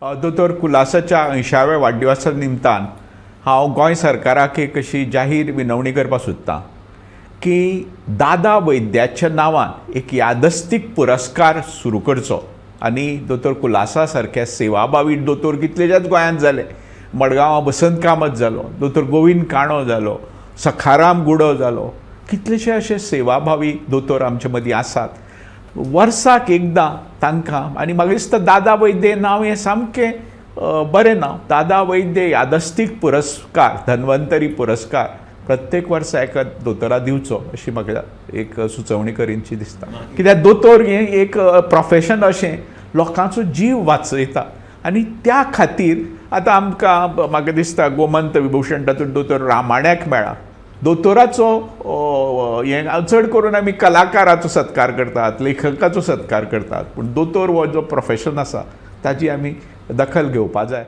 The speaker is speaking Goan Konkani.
दोतोर कुलासाच्या 80व्या वाडदिवसा निमतान हांव गोंय सरकाराक एक अशी जाहीर विनवणी करपाक सोदतां की दादा वैद्याच्या नांवान एक यादस्तीक पुरस्कार सुरू करचो आनी दोतोर कुलासा सारक्या सेवाभावी दोतोर कितलेशेच गोंयांत जाले. मडगांवां बसंत कामत जालो, दोतोर गोविंद काणो जालो, सखाराम गुडो जालो, कितलेशे अशे सेवाभावी दोतोर आमचे मदीं आसात. वर्साक एकदां तांकां, आनी म्हाका दिसता दादा वैद्य नांव हें सामकें बरें नांव, दादा वैद्य यादस्तीक पुरस्कार, धन्वंतरी पुरस्कार प्रत्येक वर्सा एका दोतोरा दिवचो अशी म्हाका एक सुचोवणी करीनशी दिसता. कित्याक दोतोर हें एक प्रोफेशन अशें लोकांचो जीव वाचयता आनी त्या खातीर आतां आमकां म्हाका दिसता गोमंत विभूषण तातूंत दोतोर रामाण्याक मेळ्ळा. दोतोराचो हें चड करून आमी कलाकाराचो सत्कार करतात, लेखकाचो सत्कार करतात, पूण दोतोर हो जो प्रोफेशन आसा ताजी आमी दखल घेवपा जाय.